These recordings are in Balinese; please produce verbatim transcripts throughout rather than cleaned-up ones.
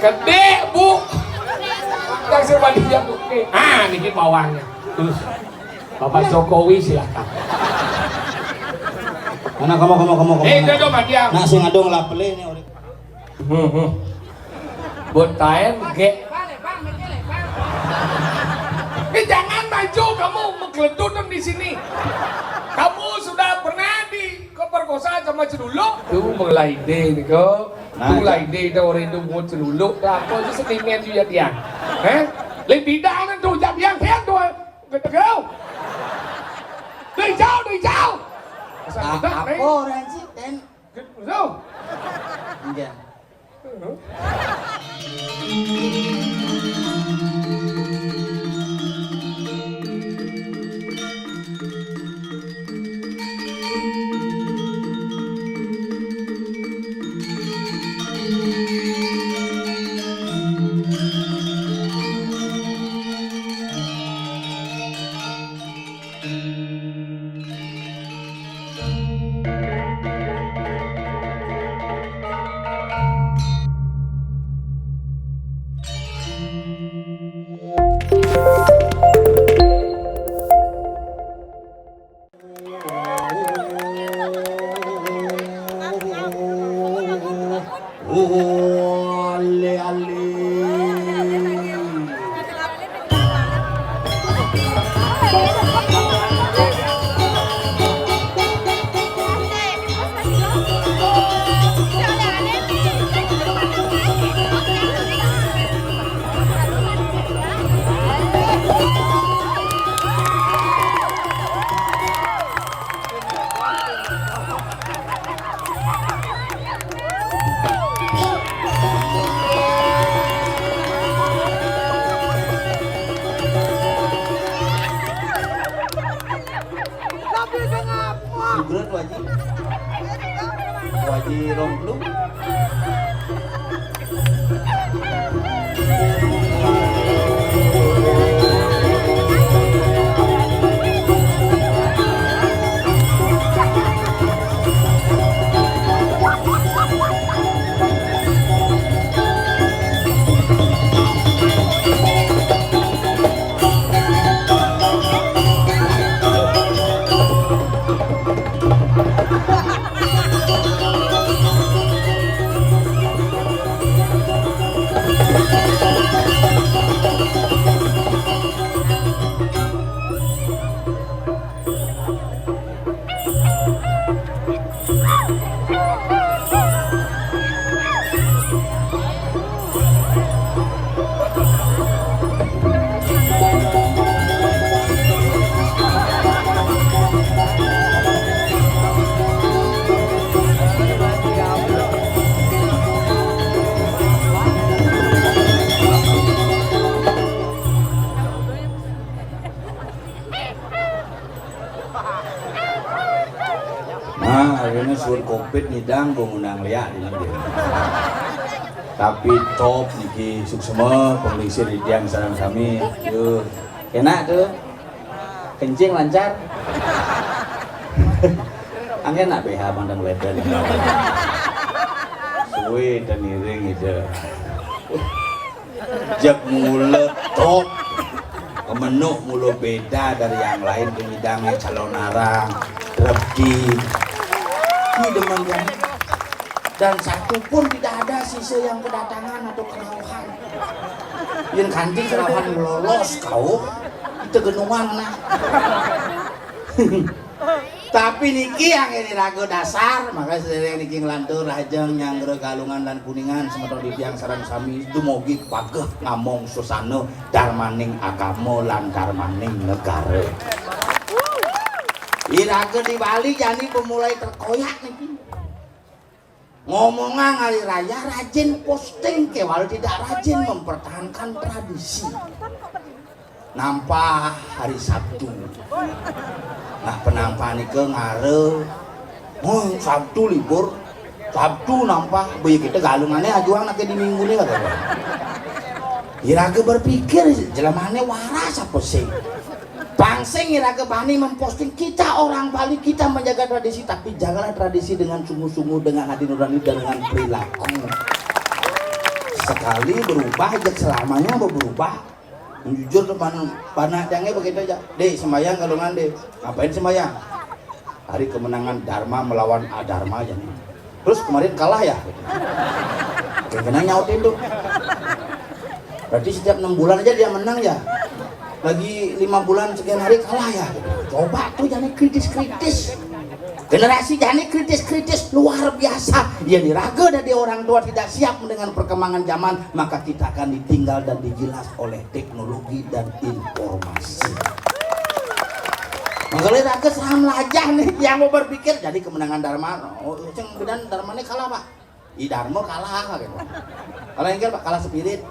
Gede, Bu. Yang serba dia, Bu. Ah, niki pawangnya. Terus Bapak Jokowi, silahkan. Mana kamu, kamu, kamu, kamu? Eh, udah dong, Pak Diam. Nah, sing adong lah, pelih nih, orang. Hmm, hmm. Buat T N G. Eh, jangan maju kamu, menggelentungan di sini. Kamu sudah pernah di keperkosa sama celuluk? Tuh, mulai deh nih, kok. Nah, tuh, mulai deh, orang itu buat celuluk. Dah, apa sih sentimen juga dia? Hah? Lebih dah, kan tuh, jam yang, yang tuh. Gak tahu. Dari jauh, dari jauh. Asal A-, kita, apa nih? Orang sih, Ten? Gitu, jauh. Enggak. Sugron, Waji. Waji Romblung. Nah, akhirnya suun covid nyidang, gua ngundang Lea di nanti. Tapi top niki suksma, penglisir di tiang sareng sami. Yo, enak tuh. Kencing lancar. Angin nak B H mandang ledan. Suwe dan iring itu. Jak mula top. Kemenuk mula beda dari yang lain, penyidangnya calon arang, regi. Ini demen kan? Dan satu pun tidak ada sisa yang kedatangan atau kerauhan. Yang kanti kerauhan lolos kau, itu genungan nah. Tapi niki yang ini raga dasar, maka sedereng niki nglantur rahajeng nyanggra Galungan lan Kuningan, semeton titiang sareng sami dumugi pageh ngamong sesana darmaning agama lan darmaning negara. Iraga di Bali jani pemulai terkoyak niki. Ngomongang hari raya rajin posting kewala tidak rajin mempertahankan tradisi. Nampah hari Sabtu. Nah, penampahan nika ngara, "Oh, Sabtu libur. Sabtu nampah, baya kita Galungane ajuang nake di minggu ni," kata dia. Iraga berpikir, jelemane waras apa sih? Pang sing iraga bani memposting, kita orang Bali, kita menjaga tradisi, tapi jagalah tradisi dengan sungguh-sungguh, dengan hati nurani, dan dengan perilaku. Sekali berubah, ya selamanya mau berubah. Jujur tuh, pan, panah jange begitu aja. Dek, sembahyang galungan, Dek. Ngapain sembahyang? Hari kemenangan Dharma melawan Adharma aja nih. Terus kemarin kalah ya? Kayak kena nyautin tuh. Berarti setiap enam bulan aja dia menang ya? Lagi lima bulan sekian hari kalah ya? Coba tuh, jangan kritis-kritis. Generasi jani kritis-kritis luar biasa. Ya, diraga dari orang tua tidak siap dengan perkembangan zaman, maka kita akan ditinggal dan digilas oleh teknologi dan informasi. Makanya raga salah melajah nih, yang mau berpikir jadi kemenangan Dharma. Oh, sing bedan Dharma ini kalah, Pak. I Dharma kalah gitu. Kalah yang, Pak, kalah spirit.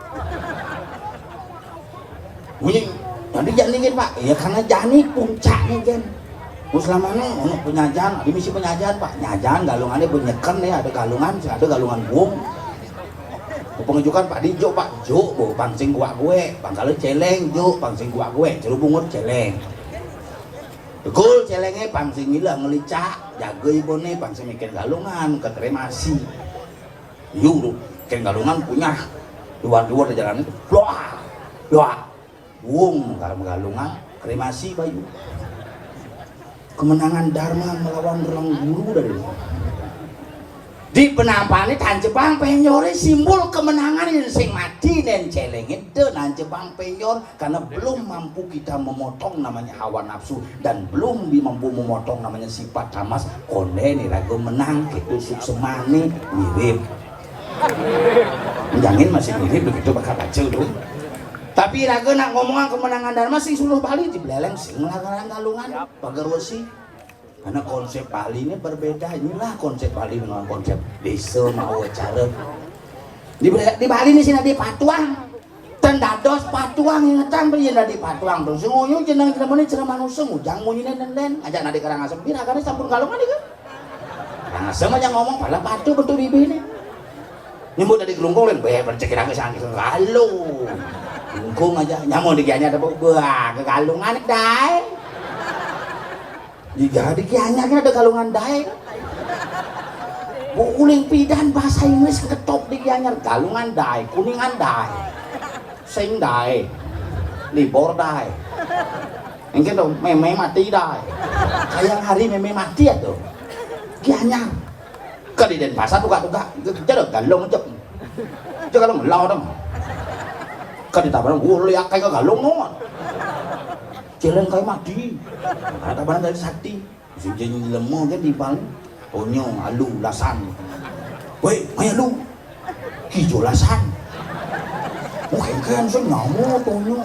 Bunyi, jadi jani gitu, Pak. Ya karena jani puncaknya kan. Muslamane ono penyajian, ada misi penyajian, Pak. Nyajian galungannya banyakan ya, ada galungan, ada galungan bung. Pengejukan Pak Dijo, Pak. Jo, bo, pangsing gua gue, pangkal celeng, Jo, pangsing gua gue, ceru bungut celeng. Tegul celenge, pangsing milah ngelicak, jaga ibone, pangsing mikir galungan, ke kremasi. Yu, ken galungan punya luar-luar di jalan itu. Doa, doa. Wong kalau galungan, kremasi bayu. Kemenangan Dharma melawan orang guru dari di penampané tancebang penyore simbol kemenangan yang sing mati dan celengin de nancebang penyor karena belum mampu kita memotong namanya hawa nafsu dan belum mampu memotong namanya sifat tamas konde nih ragu menang gitu suksemane mirip. Jangan masih mirip begitu bakal baca tuh. Tapi ragu nak ngomongan kemenangan Dharma sing suruh Bali di beleleng sing ngelarang galungan pagar wesi. Karena konsep Bali ini berbeda. Inilah konsep Bali dengan konsep desa mau cara. Di, di Bali ini sih di patuang. Ten dados patuang ingetan tuh yen di patuang tuh. Sing nguyu jeneng ceramane ceramah nusung ujang munyine nenden. Ajak nadi Karangasem pira kali sampun kalungan iki. Karangasem aja ngomong pada patu bentuk bibine. Nyebut tadi kelungkung lain, "Weh, percek kira ke sangki kalo." Kelungkung aja, nyamuk di kianya ada, "Wah, kekalungan dae." Di, di kianya kan ada galungan dae. Bu uling pidan bahasa Inggris ketop di kianya, galungan dae, kuningan dae. Sing dae. Libor dae. Engke to, meme mati dae. Kayak hari meme mati ya tuh. Kianya. Ka di Denpasar tukak-tukak, jero galung cep. Jero galung lau dong. Ka di Tabanan, wah, liak kayak galung no. Jalan kayak mati. Ada Tabanan dari sakti. Sing jadi lemo kan di Bali. Tonyo, alu, lasan. Weh, maya lu. Kijo lasan. Oke, kan sing nyamu Tonyo.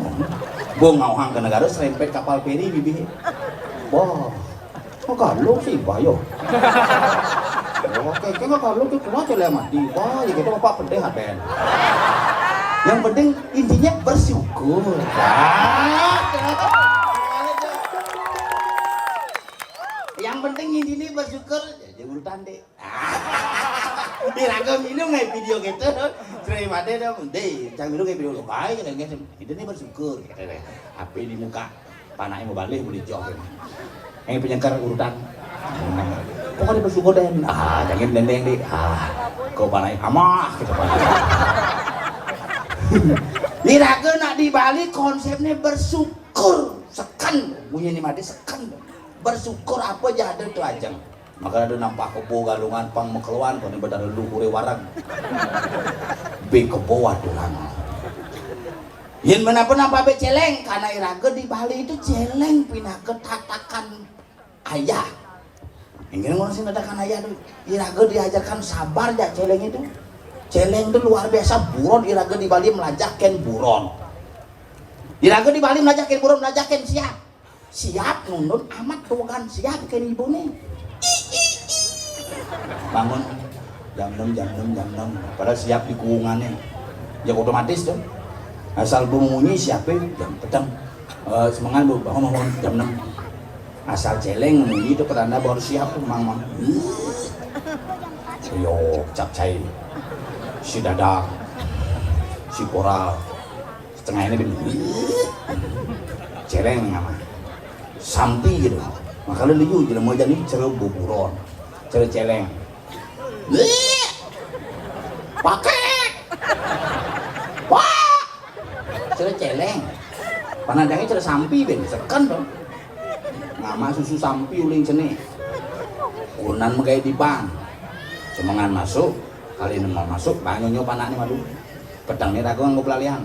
Bo ngauhang ke negara serempet kapal feri bibih. Wah. Makalung sih, Bayo. Oke, kita makalung tuh cuma aja mati. Wah, ya kita bapak penting aden. Yang penting intinya bersyukur. Yang penting intinya bersyukur. Jadi urutan deh. Di raga minum ngai video gitu. Terima deh dong. Deh, jangan minum ngai video lo. Baik, gitu nih bersyukur. Api di muka. Panai mau balik, boleh jawab. Yang penyengkar urutan. Pokoknya bersyukur deh. Ah, jangan dendeng deh. Ah, kau panai amah kita panai. Di raga nak di Bali konsepnya bersyukur. Seken, bunyi ni mati seken. Bersyukur apa aja ada tuh ajeng. Maka ada nampak kebo galungan pang mekeluan kau ni bedar luhure warang. Be kebo aturan. Yen menapa nampak be celeng karena iraga di Bali itu celeng pinaka tatakan ayah. Inggih ngono sing tatakan ayah tu. Iraga diajarkan sabar jak celeng itu. Celeng itu luar biasa buron iraga di Bali melajahkan buron. Iraga di Bali melajahkan buron melajahkan siap. Siap nundun amat tuwegan siap kene ibune. Bangun jam enam, jam enam, jam enam. Padahal siap di kuwungane. Ya otomatis tuh. Asal bunyi siape jam peteng. Eh, semangat bu, bangun bangun jam enam. Asal celeng bunyi itu pertanda baru siap tuh mang mang. Yo, capcai. Si dadar. Si koral. Setengah ini ben celeng nama. Sampi gitu. Makanya liu jelema jani cara buburon. Cara celeng. Pakai. Cere céléng. Panandangé cere sampi bén, seken to. Ngamak susu sampi uling cené. Kurenan magaé di bank. Semengan masuk, kali nemu masuk, bank nyonyo panakné malu. Petengné raga nganggo pelalian.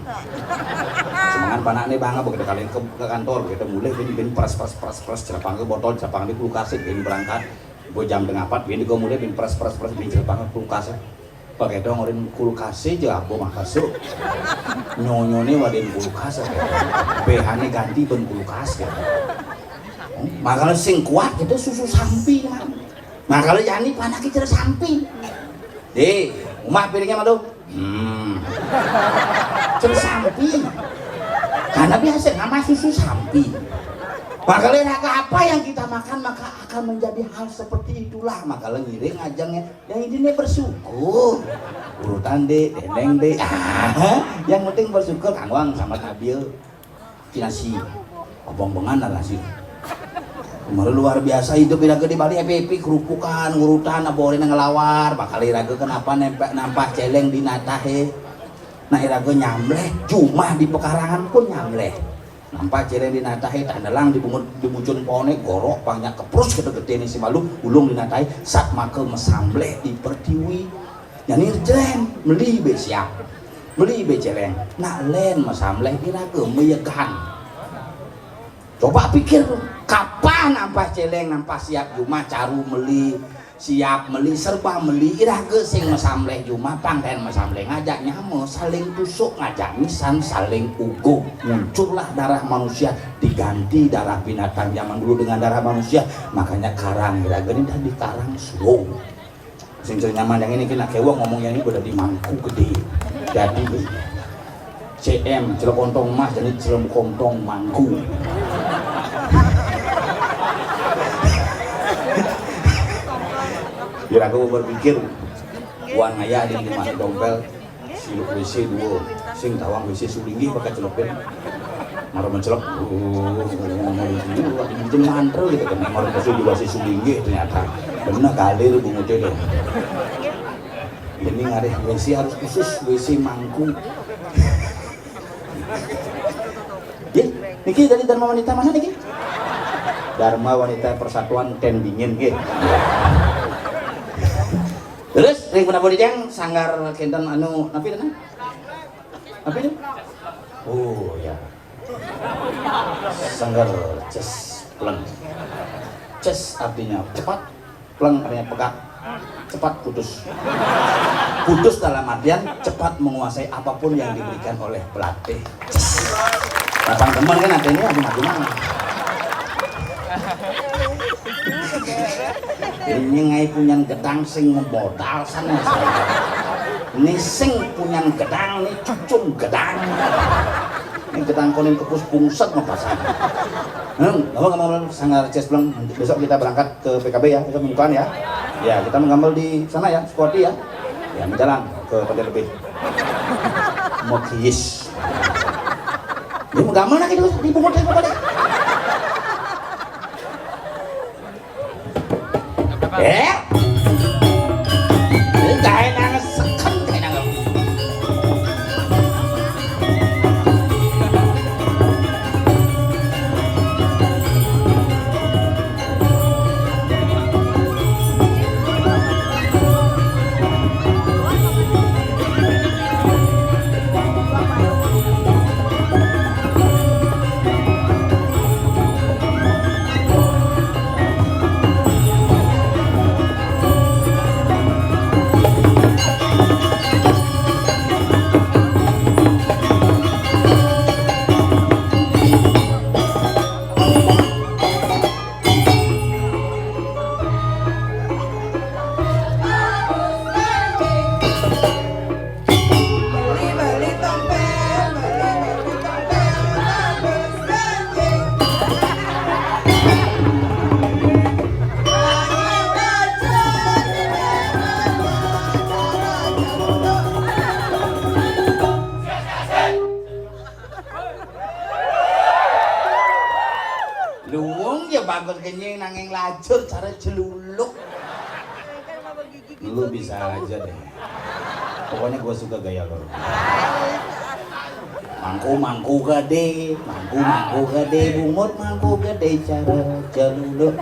Semengan panakné bank begitu kali ke, ke kantor, begitu mulih bén, bén pres, pres, pres, pres, celepang ke botol, celepang di kulkas, bén berangkat. Bo jam tengah empat, bén juga mulih bén pres, pres, pres, bén celepang ke kulkas. Pakai dong orin kulkasé ja abo mah masuk. Nyonyoné wadén kulkas. B H-né ganti bén kulkas. Makanya sing kuat gitu susu sampi, man. Makanya jani panak cere sampi. Deh, umah piringnya malu. Hmm. Cere sampi. Karena biasa nama susu sampi. Makanya raga apa yang kita makan maka akan menjadi hal seperti itulah. Makanya ngiring ajangnya. Yang intinya bersyukur. Urutan deh, dendeng deh. Yang penting bersyukur, kangwang sama tabil. Kinasi. Obong bengan lah nasi. Kemarin luar biasa hidup iraga di Bali, F P P, kerupukan, urutan, aborina ngelawar, bakal iraga kenapa nempel nampah céléng di natahé. Nah, iraga nyambleh, jumah di pekarangan pun nyambleh. Nampah céléng di natahé, tandelang di bungut, di bucun pohonné, gorok, panjak keprus, gedé-gedéné si malu, ulung di natahé, sat maka masambleh di pertiwi. Jani lén, meli bé siap. Meli bé céléng. Nak lén masambleh iraga mayegan. Coba pikir, kapan nampah céléng, nampah siap jumah, caru meli, siap meli, serba meli, iraga sing masambleh jumah, pang lén masambleh ngajak nyama, saling tusuk, ngajak misan, saling uguh. Muncullah darah manusia, diganti darah binatang zaman dulu dengan darah manusia. Makanya karang iraga ini dah dikarang suwung. Sing sering nyaman yang ini kena kewong ngomong yang ini udah di mangku gedé. Jadi C M, celok kontong emas, jadi celok kontong mangku. Biar aku berpikir, wan ngaya di rumah dompel, siluk W C dua, sing tawang W C sulinggih pakai celopin. Mara mencelok, uh, itu mantra gitu kan. Mara kasih di W C sulinggih ternyata. Bener kalir bunguté deh. Ini ngarih W C harus khusus, W C mangku. Nggih, niki dari Dharma Wanita mana niki? Dharma Wanita Persatuan Ten Dingin nggih. Terus ring penabuh dijang sanggar kinten anu napi tenan? Napi itu? Oh ya. Sanggar Céspleng. Cés artinya cepat, pleng artinya pegat. Cepat putus. Putus dalam artian cepat menguasai apapun yang diberikan oleh pelatih. Cés. Lapang teman kan ada ini aku mati mana? Ini ngai punyan gedang sing modal sana. Ini sing punyan gedang, ini cucung gedang. Ini gedang konin kepus bungset mah pasang. Hmm, apa kamu sanggar Céspleng? Besok kita berangkat ke P K B ya, kita pembukaan ya. Ya, kita menggambar di sana ya, Sukawati ya. Ya, menjalan ke Pantai Lebih. Mokiis. Dia menggambar lagi dulu, di bungkut saya balik. Eh? Gaé nang seken, gaé nang. Luwung ya bagus kenying nanging lajur cara jeluluk. Lu bisa aja deh. Pokoknya gue suka gaya lo. Mang Oh, mangku gedé, mangku, mangku gedé, bungut mangku gedé, cara celuluk.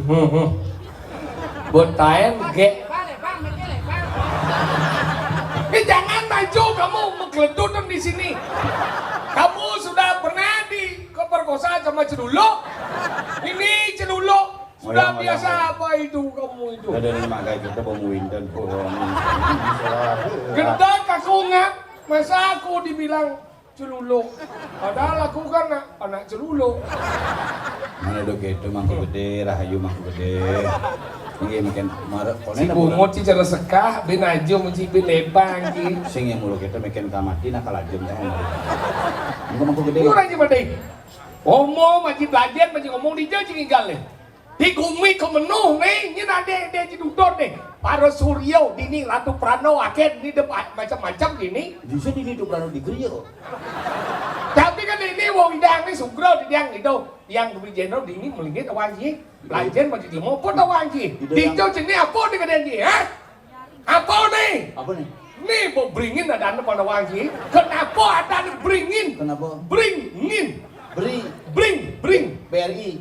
Hmm, hmm. Buat taen, gek. Eh, jangan maju kamu, menggeledutan di sini. Kamu sudah pernah di keperkosa sama celuluk? Ini celuluk. Sudah biasa apa itu kamu itu? Ada yang makai kita bawa windan kok. Gedeg aku ngap, masa aku dibilang celuluk. Padahal aku kan anak, anak celuluk. Mana do keto mangku gedé, rahayu mangku gedé. Nggih, meken marek koné. Si bungut si cara sekah, bin aja mun si bin lebang ki. Sing yang mulu keto meken kamati nakal aja. Engko mangku gedé. Ora aja, Pak. Ngomong, maji belajar, maji ngomong, di jauh, cing inggal nih. Di gumi kemenuh nih, nyén adé, adé aja dudut nih. Para surya, dini Ratu Prano, akhir dini dep macam-macam dini. Justru dini Ratu Prano di griya. Tapi kan ini wong idang nih, sugro di diang gitu. Yang demi jenderal dini melingit awan ji. Belajar maji lemo, apa tau awan ji? Di jauh sini apa nih kadén ji, ha? Apa nih? Apa nih? Nih, mau beringin ada anak pada wangi. Kenapa ada anak beringin? Kenapa? Beringin. Beri. Bring, bring. B R I.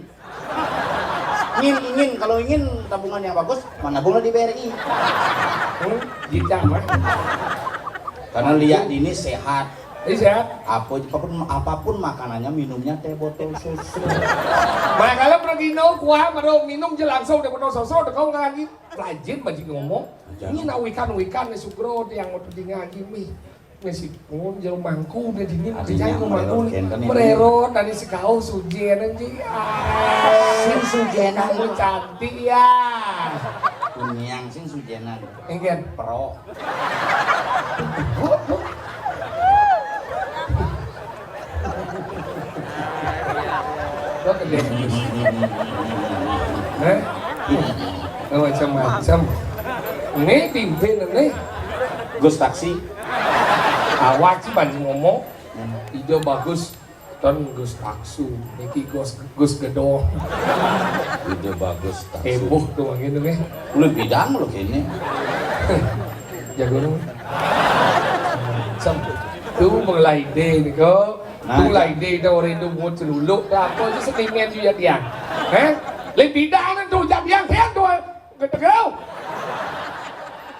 Ingin, ingin. Kalau ingin tabungan yang bagus, mana boleh di B R I. Hmm, gitu, Mas. Karena lihat ini sehat. Ini sehat. Apa, apapun, apapun makanannya, minumnya teh botol susu. Makanya pergi no, kuah, baru minum je langsung teh botol susu, udah kau nggak lagi. Rajin bajing ngomong. Ini nak wikan-wikan nih sugro yang mau pergi ngaji nih. Meskipun jero mangku udah dini, artinya jangan mangku merero nih. Kenten ini. Merero dari sekau sujenan ji. Ah. Sing sujenan. Kamu cantik ya. Kunyang sing sujenan. Enggak. Pro. Kok gede? Eh? Oh, macam-macam. Ini pimpin ini. Gus taksi. Awak sih banyak ngomong. Ijo bagus. Ton Gus Taksu. Niki Gus, Gus Gedong. Ijo bagus taksi. Heboh tuh gitu nih. Lu bidang lu kayaknya. Jago lu. Sem. Tuh mulai deh nih kok. Nah, tuh mulai deh, dah orang itu mau celuluk, dah apa aja seniman juga dia. Heh? Lebih dah tuh, jam yang dia tuh. Ketegau.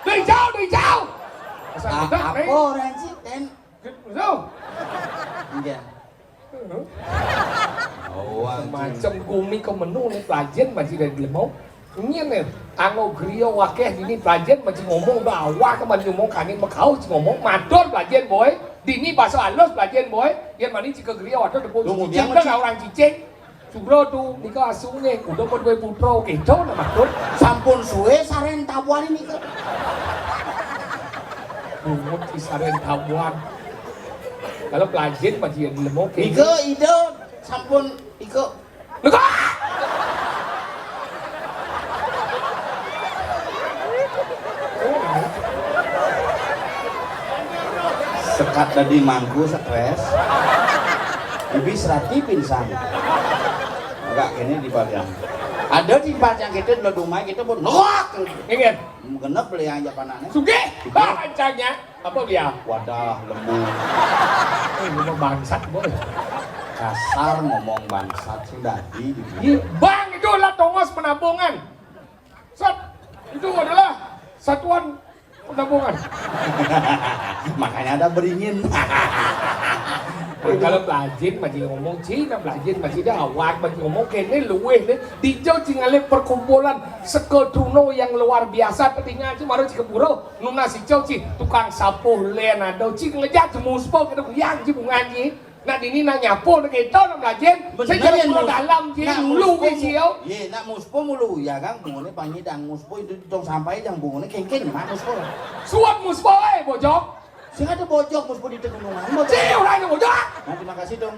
Dari jauh, dari jauh. Asal bedak, apa nih? Orang sih, ten? Gitu. Enggak. Heeh. Oh, anjing. Macam gumi ke menu nih, pelajen masih dari lemau. Ini nih, anggo griya wakeh dini pelajen masih ngomong, udah awak ke masih ngomong, kangin mekau sih ngomong, matur pelajen, boy. Dini bahasa halus pelajen, boy. Yang mana jika griya waduh tepung. Tunggu, cicing, dia udah masih orang cicing. Sugro tu, nika asunge, kuda kok duwe putra, keco nama tu. Sampun suwe sareng tabuhan nika. Bungut si sareng tabuhan. Kalau pelajen masih yang lemo, nika ida sampun nika. Nika! Sekat dadi mangku stres. Ibi serati pingsan. Enggak kene di bagian. Ada di tempat yang kita dulu dumai kita pun nolak. Ingin. Genep beli yang Japanane. Sugih. Bah, ancanya. Apa dia? Wadah lembu. Ini mah bangsat, boy. Kasar ngomong bangsat, sing dadi gitu. Iya, bank itu adalah tongos penabungan. Set, itu adalah satuan penabungan. Makanya ada beringin. Nah, kalau pelajin masih ngomong Cina, pelajin masih ada awak, masih ngomong kene luweh ne. Di Jauh Cingaleh perkumpulan seketuno yang luar biasa, ketinggal ci maru ci keburo, nuna si Jauh ci tukang sapuh len ada ci ngejak ci muspo kene yang ci bungan ci. Nak dini nak nyapu nak kita nak belajar. Bener. Saya jalan ya, pulau dalam je nak dulu ke sio. Ye, nak muspo mulu ya kan, bungone panyidang muspo itu tong sampai yang bungone kengkeng mak muspo. Suap muspo eh bojok. Sing ada bojok muspo di gunungan. Ci orang yang bojok. Nah, terima kasih dong.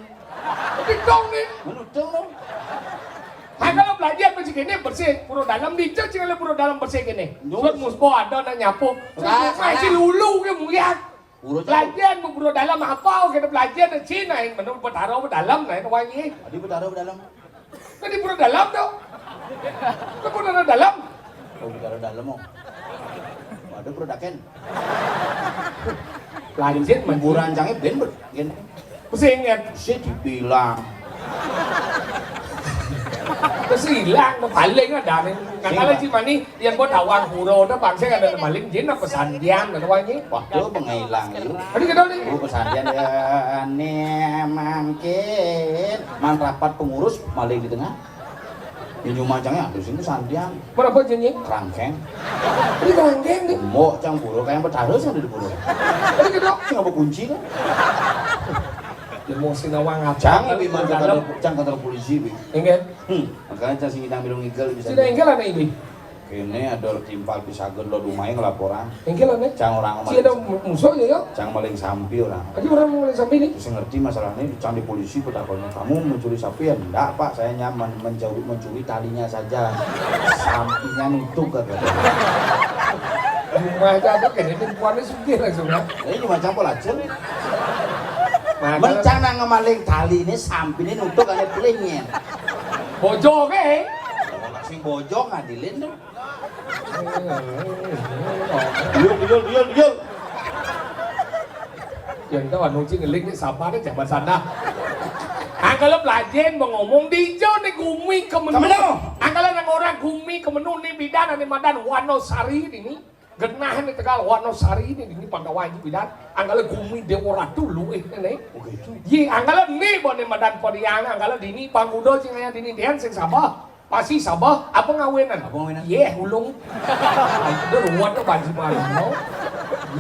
Tapi dong ni. Menudung dong. Nah, kalau belajar macam ini bersih, pura dalam dicek sih kalau pura dalam bersih gini. Suap muspo ada nak nyapu. Saya ci lulu ke mulia. Pura dalam. Pelajaran mu pura dalam apa? Kita belajar di Cina yang menurut Betara dalam lain wangi. Tadi Betara dalam. Tadi pura dalam tu. Itu pura dalam. Oh, Betara dalam oh. Ada pura daken. Lanjut, kuburan canggih ben ber. Pusing kan? Sih dibilang. Terus hilang, paling ada nih. Kakak lagi mani yang buat awang pura udah bangsa ada maling jin apa sandian ada wangi. Waktu pengilang yuk. Tadi kita nih. Oh, pesandian ya nih mangkin. Man rapat pengurus maling di tengah. Ini macamnya ada sini sandian. Berapa jinnya? Kerangkeng. Ini kerangkeng nih. Mbok cang pura kayak petarus ada di pura. Tadi kita. Sing apa kunci kan? Emosi nawang apa? Cang lebih mantap kantor, cang kantor polisi bi. Enggak. Hmm, makanya cang sing idang bilung igel bisa. Sing idang igel apa ini? Kene ada timpal pisaged lo dumai ngelaporan. Engke lah ne. Cang orang. Si ada musuh ya ya. Cang maling sampi orang. Tadi orang maling sampi ini. Terus ngerti masalahnya, cang di polisi bertakonya, "Kamu mencuri sapi ya?" "Enggak, Pak, saya nyaman mencuri, mencuri talinya saja. Sampinya nutup," kata dia. Rumah aja ada kene perempuannya sugih langsung ya. Ini cuma campur aja. Nah, mencang nang ngemaling tali ini sampi ini nutup ada pelingnya. Bojok eh. Sing bojok ngadilin tuh. Diul, diul, diul, diul. Yang tahu anu cing ngeling ni sabar aja bahasa anda. Angkala pelajen mengomong di hijau ni gumi kemenu. Kemenu. Angkala nang orang gumi kemenu ni bidan ane madan Wanosari ini. Genah ni tegal Wanosari ini ini panggawan bidan. Angkala gumi dewa ratu lu eh ni. Oh gitu. Ye angkala ni bone madan podiana angkala dini panggudo cing aya dini dian sing sabar. Pasti sabah, apa ngawinan? Apa ngawinan? Yeh, ulung. Itu ruwet tuh banci malam, no.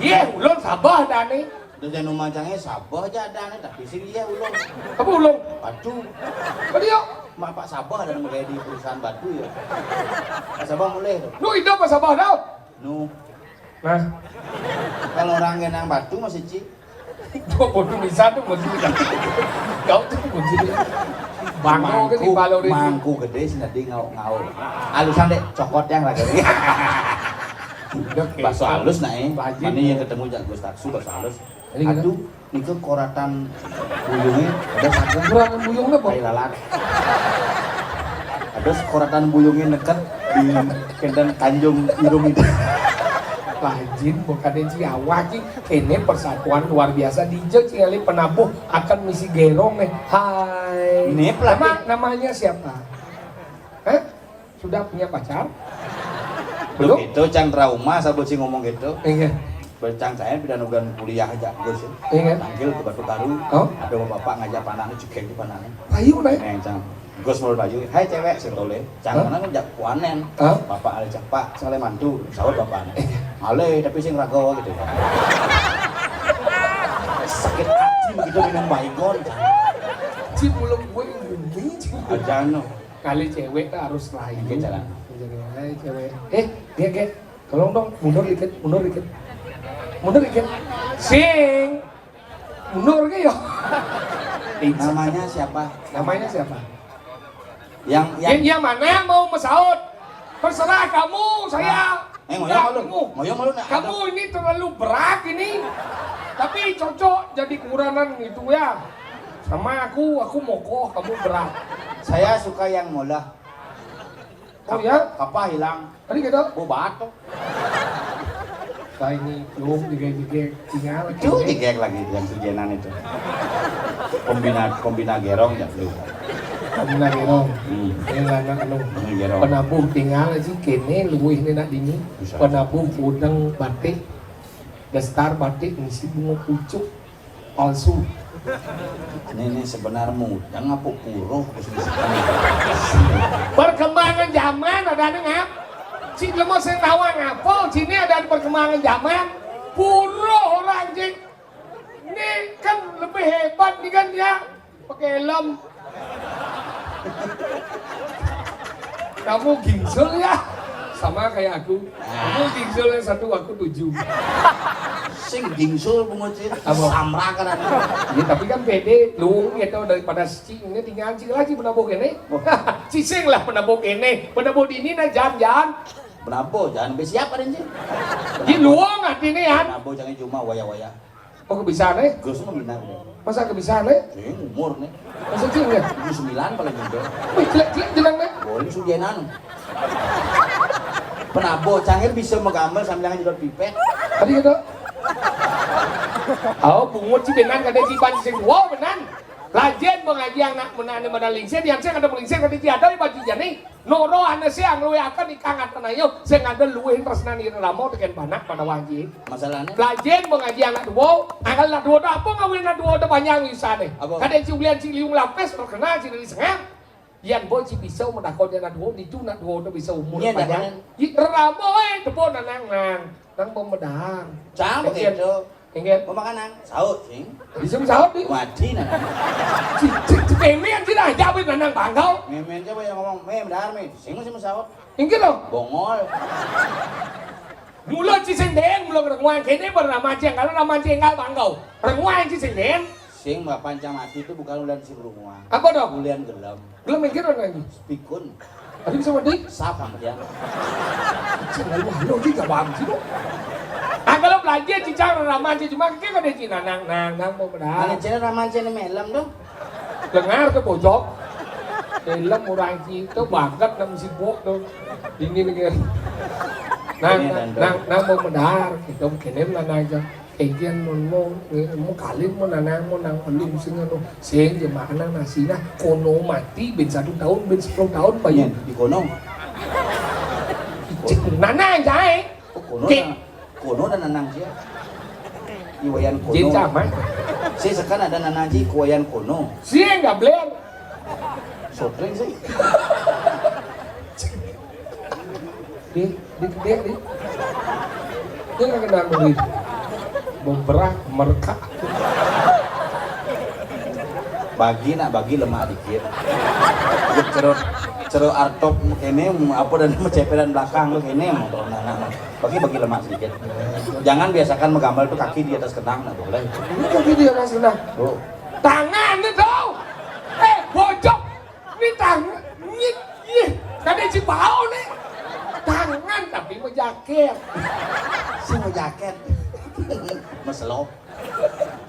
Yeh, ulung sabah dane. Udah jangan rumah cangnya sabah aja dane, tapi sih yeh ulung. Apa ulung? Batu. Apa dia? Mak Pak Sabah dan mulai di perusahaan batu ya. Pak Sabah mulai tuh. Nu itu apa sabah tau? Nu. Nah. Kalau orang genang batu masih cik. Dua puluh bisa tuh mesti. Kau tuh mesti. Bangko ke di Mangku, Balo Rindu. Mangku gede sih tadi ngau-ngau. Alusan dek cokot yang lagi. Udah, oke. Bakso halus nah eh. Lagi. Mana yang ketemu jak Gus Taksu bakso halus. Ini gimana? Aduh, itu koratan buyungnya ada satu. Koratan buyungnya apa? Tai lalat. Ada koratan buyungnya neket di kenten Tanjung Irung itu. Lajin bukan ci awak ci. Ini persatuan luar biasa di Jauh Cingaleh penabuh akan misi gerong nih. Hai. Ini pelatih. Nama, namanya siapa? Hah? Sudah punya pacar? Belum? Itu cang trauma sahabat si ngomong gitu. Iya. Bercang saya pindah nugan kuliah aja Gus. Iya. Panggil ke Batu Karu. Oh. Ada bapak ngajak panahnya juga itu panahnya. Ayo deh. Yang cang Gus menurut Bayu, "Hai cewek," sing tole. Cang mana ngejak kuanen. Hah? Bapak ale cak, "Pak, saya mantu," sahut bapak. "Ale, tapi sing rago," gitu. Sakit hati begitu minum Baygon, Cang. Ci pulang gue ini. Aja no. Kali cewek tuh harus lain. Oke, jalan. Jadi, "Hai cewek." Eh, dia ke. Tolong dong, mundur dikit, mundur dikit. Mundur dikit. Sing. Mundur ke ya. Namanya siapa? Namanya siapa? Yang, yang, yang mana mau mesaut? Terserah kamu, saya. Eh, ngoyong malu. Ngoyong malu nak. Kamu ini terlalu berat ini. Tapi cocok jadi kuranan itu ya. Sama aku, aku mokoh, kamu berat. Saya suka yang molah. Oh ya? Kapah hilang. Tadi kita. Bobat tuh. Saya ini belum juga juga tinggal. Itu digek lagi yang si Jenan itu. Kombina, kombina gérong ya lu. Kombina gérong. Hmm. Ini lanang anu. Kombina gérong. Penabuh tinggal sih kéné luwih né nak dini. Bisa. Penabuh udeng batik. Dasar batik ngisi bunga pucuk palsu. Ini, ini sebenar mudeng apa puruh? Perkembangan zaman ada nih ngap. Cik lemo sing nawang apa? Sini ada perkembangan zaman. Puruh orang cik. Ini kan lebih hebat nih kan ya. Pakai helm. Kamu gingsul ya? Sama kayak aku. Kamu gingsul yang satu, aku tujuh. Sing gingsul bungut sih. Apa? Samrakan aku. Ya, tapi kan pede, luwung gitu daripada cing ini tinggal cing lagi penabuh ini. Oh. Cicing lah penabuh ini. Penabuh ini nah jangan-jangan. Penabuh jangan sampai siapa deh sih. Di luwung hati ini ya. Penabuh jangan cuma waya-waya. Oh, kebisané? Gus mah minang. Masa kebisané? Ini umur nih. Masa cing ya? Tujuh sembilan paling muda. Wih, jelek-jelek jeneng nih. Boleh sujenan. Penabuh cangir bisa megamel sambil ngejedot pipet. Tadi gitu. Oh, bungut sih benan kada jiban sing wow benan. Lajen mengaji anak menane mana lingsir, yang sing ada melingsir kada jiada baju jani. Noro ana siang luwih akan ikang atanayo sing ada luwih tresnani ramo tekén banak pada wanji. Masalahnya? Lajen mengaji anak dua, angkal anak dua apa ngawin anak dua ada panjang wisane. Apa? Kada si ulian si liung lapis terkenal si dari sengam. Yan boy si bisa menakon anak dua itu anak dua ada bisa umur panjang. Ramo eh tepon anak nang nang pemedar. Cang begitu. Inggih. Mau makan nang? Saut, sing. Bisa saut di. Wadi nang. Cik cik cik ini yang tidak jawab nang bangkau. Memen coba yang ngomong, mem dar mem. Sing masih mau saut. Inggih loh. Bongol. Mula cising den, mula renguang kene bernama cing kalau nama cing enggak bangkau. Renguang cising den. Sing mapan cang mati itu bukan ulian si berunguang. Apa dong? Ulian gelem. Gelem mikir orang ini. Pikun. Tadi bisa mati? Sapa dia? Cing lalu halo juga bang sih kok. Ah kalau belanja cicang ramaja cuma kita kada cina nang nang nang mau benar. Mana cina ramaja ni melem tu? Dengar ke bojok. Melem orang cina tu banget nang sibuk tu. Ini mikir. Nang nang nang mau benar. Kita mungkin nang aja. Ejen mun mau, mau kalin mau nanang mau nang elung sing anu sing jemaah nang nasina kono mati bin satu tahun bin sepuluh tahun payu. Nyen, di kono. Cik nanang jae. Oh, kono. Ke- na-, kono ada nanang sia. Iwayan kono. Jin sama. Si sekan ada nanang ji kuwayan kono. Si enggak bler. Sotring sih. Di, di, di, di. Dia nggak kenal murid. Beberak, mereka. Bagi nak bagi lemak dikit. Cerut cerut artop kene apa dan ceperan belakang lu kene mau turun anak. Bagi bagi lemak sedikit. Jangan biasakan menggambar tuh kaki di atas kenang nggak boleh. Ini kaki di atas kenang. Tuh. Tangan itu. Eh, bocok. Ini tangan, ini, ih, kada cibau nih. Tangan tapi mau jaket. Si mau jaket. Meselop.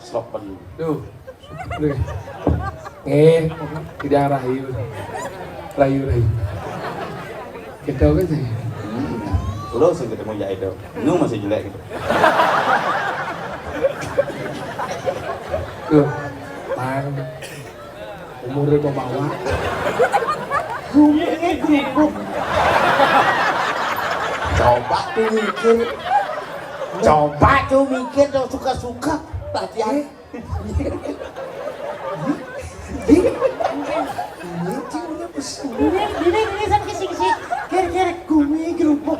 Selop penuh. Duh. Duh. Eh, tidak rayu. Rayu, rayu. Kita kan sih. Hmm. Terus yang ketemu ya itu. Nu masih jelek gitu. Tuh. Tang. Umurnya mau bawa. Gumine grubuk. Coba tuh mikir. Coba tuh mikir dong suka-suka. Latihan. Ini cing udah pesu. Ini, ini, ini sampai sing sih. Kira-kira gumine grubuk.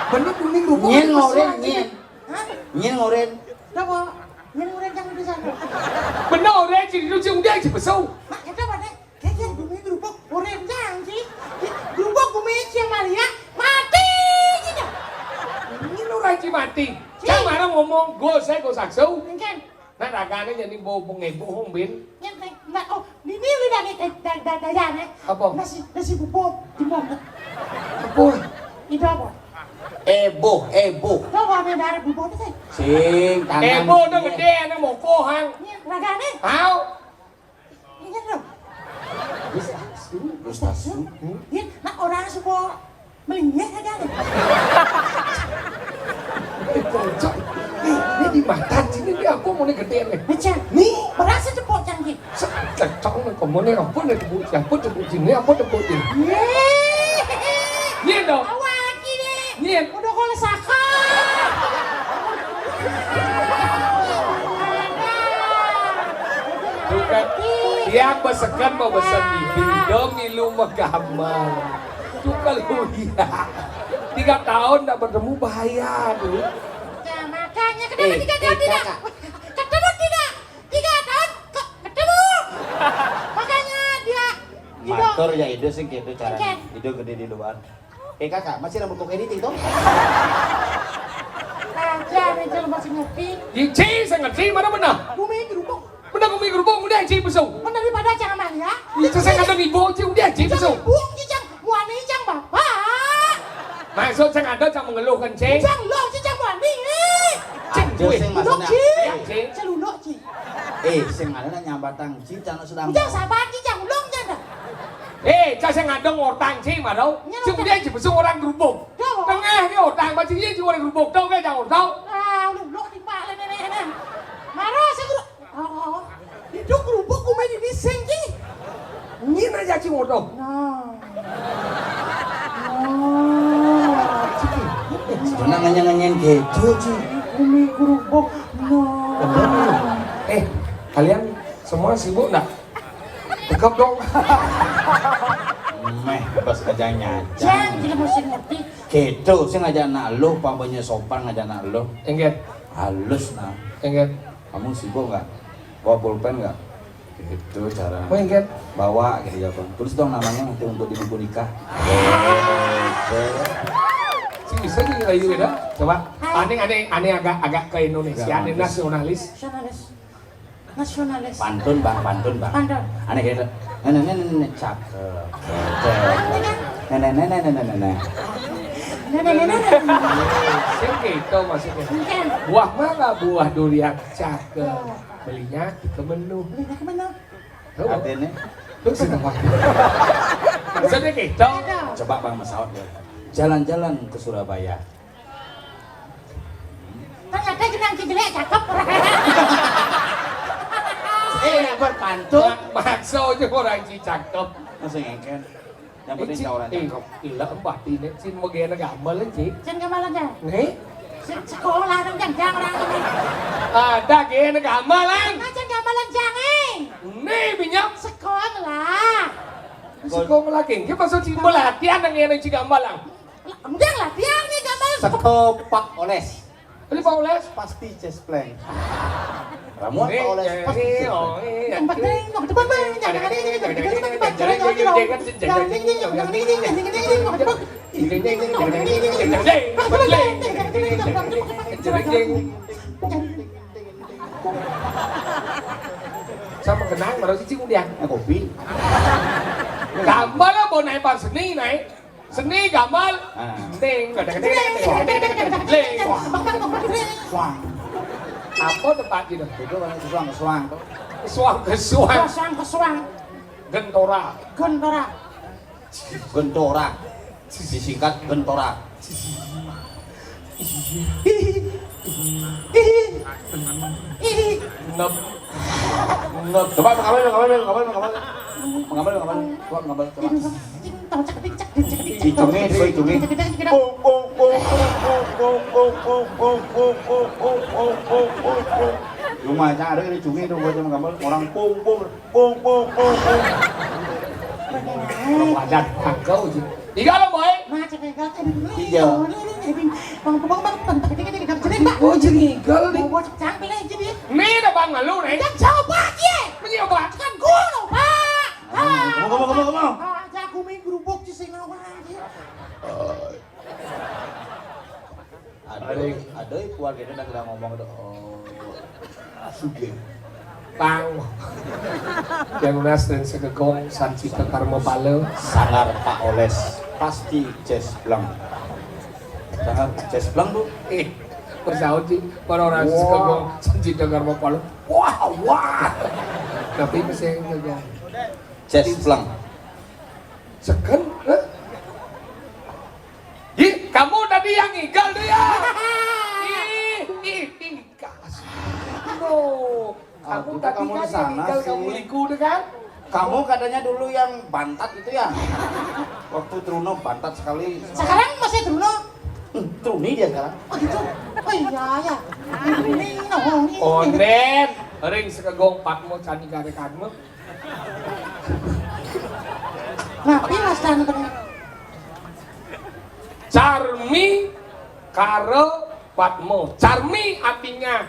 Bener gumine grubuk. Nyen ngoren, nyen. Hah? Nyen ngoren. Kenapa? Nyen ngoren jangan di sana. Bener ngoren, cing, lu cing udah cing pesu. Mak, itu apa deh? Kaya gumine grubuk, oren jang sih. Grubuk gumine cia Maria, mati gitu. Ini nu raji mati. Cang marang ngomong, go saya go saksu. Engken. Nah, ragane jadi bau bengebo bin. Nyampe, nah, oh, ini udah dari, dari, dari, dari, dari, apa? Nasi, nasi bubuk, di mana? Apa? Itu apa? Ebo, ebo. Itu apa? Darah bubuk itu sih. Sing, tangan. Ebo udah gede, anak mau kohang. Ini ragane. Tahu? Ingat dong. Gustasu. Gustasu. Ya, nah orang semua melihat aja. Eh, kocok. Eh, ini Di mata sini dia apa mau ni gede ni? Macam ni, berasa tepuk janji. Cocok ni kau mau ni apa ni tepuk siapa tepuk sini apa tepuk sini? Yeay. Ni dong. Awak lagi ni. Ni. Udah kau lesaka. Bukan. Dia besekan mau besen bibi. Dong ilu mah gamal. Tu kalau dia tiga tahun tak bertemu bahaya tu. Ya, makanya kenapa eh, tiga tahun eh, tidak? Kakak. Ketemu tidak? Tiga tahun kok ketemu. Makanya dia. Matur ya itu sih gitu cara. Oke. Itu gede di luar. Eh kakak, masih rambut kok editing tuh? Aja nih kalau masih ngerti. Ici saya ngerti mana benar? Bumi gerubuk. Benar bumi gerubuk udah ici besok. Benar daripada jangan Amalia. Itu saya kata ibu ici udah ici besok. Ibu ici jangan Muani cang bapak. Maksud cang ada cang mengeluhkan cing. Cang lo cing cang muani. Cing gue. Sing maksudnya. Cing. Celuluk cing. Eh, sing ada nak nyambatang cing cang sedang. Cang sabar cing cang ulung cang dah. Eh, cang sing ada ngortang cing marau. Cing dia cing besung orang gerubuk. Tengah dia orang macam dia cing orang gerubuk. Tahu kan cang orang tahu? Ah, ulung lo di pak nenek nenek. Marau sing gerubuk. Oh, itu kerupuk ku main ini sing ki. Nyina aja cing odoh. Nah. Nah. Sebenarnya nganyan-nganyan gitu, Ci. Kumi kerupuk. Nah. Eh, kalian semua sibuk nggak? Tekep dong. Meh, pas aja nyacang. Jangan kita mesti ngerti. Gitu, sing aja anak lu, pampanya sopan aja anak lu. Enggak. Halus nah. Enggak. Kamu sibuk nggak? Bawa pulpen nggak? Itu cara. Weh, kan? Bawa gitu ya, Bang. Tulis dong namanya nanti untuk di buku nikah. Gitu. Si bisa sih ngerayu ya, dah. Coba. Aneh, aneh, aneh agak agak ke Indonesia, aneh nasionalis. Nasionalis. Nasionalis. Pantun, Bang, pantun, Bang. Pantun. Aneh gitu. Nenek nenek nenek cakep. Gitu. Nenek nenek nenek nenek nenek. Nenek nenek nenek. Sing gitu maksudnya. Buah mangga, buah durian cakep. Belinya ke menu. Belinya ke menu. Artinya? Lu seneng banget. Maksudnya gitu. Coba Bang Masaud ya. Jalan-jalan ke Surabaya. Ternyata jenang ki jelek cakep. Eh, berpantun. Maksudnya orang ki cakep. Masih ngengken. Yang penting cawuran cakep. Gila, Mbah Tine, cin mau gaya gamelan, Ci. Cin gamelan, ya? Nih? Cin sekolah, dong, jangan, jangan, orang ini. Ada gaya gamelan. Nah, cin gamelan, jangan. Nih, minyak. Sekolah. Sekolah, geng. Kita masuk cin latihan, yang ini, cin gamelan. Enggak latihan, nih, gamelan. Sekopak oles. Tadi Pak Ules pasti cespleng. Ramuan Pak Ules pasti cespleng. Yang penting mau ke depan, Bang. Jangan ada ini, jangan ada ini, jangan ada ini, jangan ada ini. Sama kenang baru sih udah. Eh, kopi. Tambah lah mau naik pas seni naik. Seni gamal. Ah. Ding, ding, ding, ding, ding, ding, ding, ding. Suang. Apa tempat gitu? Itu kan suang, suang. Suang ke suang. Suang ke suang. Gentora. Gentora. Gentora. Disingkat gentora. Ngep. Ngep. Coba mengawal, mengawal, mengawal. Mengawal, mengawal. Coba mengawal, coba. Hidungnya, coba hidungnya. Kung, kung, kung. Cuma cari hidungnya itu buat mengawal. Orang kung, kung. Pung, pung, pung, pung. Wadah, kau je. Tiga lo, boy. Macam kayak gak ada dulu. Tiga. Ini, ini, ini. Bang, bang, bang, bang, bang, bang, bang, bang, bang. Oh, jadi igal nih. Mau bocok cangkul aja dia. Ini ada bang malu nih. Jangan coba aja. Mencoba. Kan gua lo, Pak. Kamu, kamu, kamu, kamu, kamu. Ah, jago main gerubuk di sini aja. Aduh, aduh, keluarga itu udah ngomong tuh. Oh, suge. Pang. Yang nas dan segegong, sancita karma pala. Sangar Pak Oles, pasti cespleng. Sangar cespleng tuh. Eh, bersaut sih, para orang segegong, sancita karma pala. Wah, wah. Tapi masih yang segegong. Cespleng. Seken, eh? Ih, kamu tadi yang igal tuh ya? Ih, ih, ih. Oh, kamu tadi kan yang tinggal kamu liku itu kan? Kamu katanya dulu yang bantat itu ya? Waktu Truno bantat sekali. Sekarang masih Truno? Hmm, Truni dia sekarang. Oh gitu? Oh iya ya. Ini, oh, ini. Onden, ring sekegong patmo cani karekanmu. Nah, pilas dan bener. Carmi karo Patmo. Carmi artinya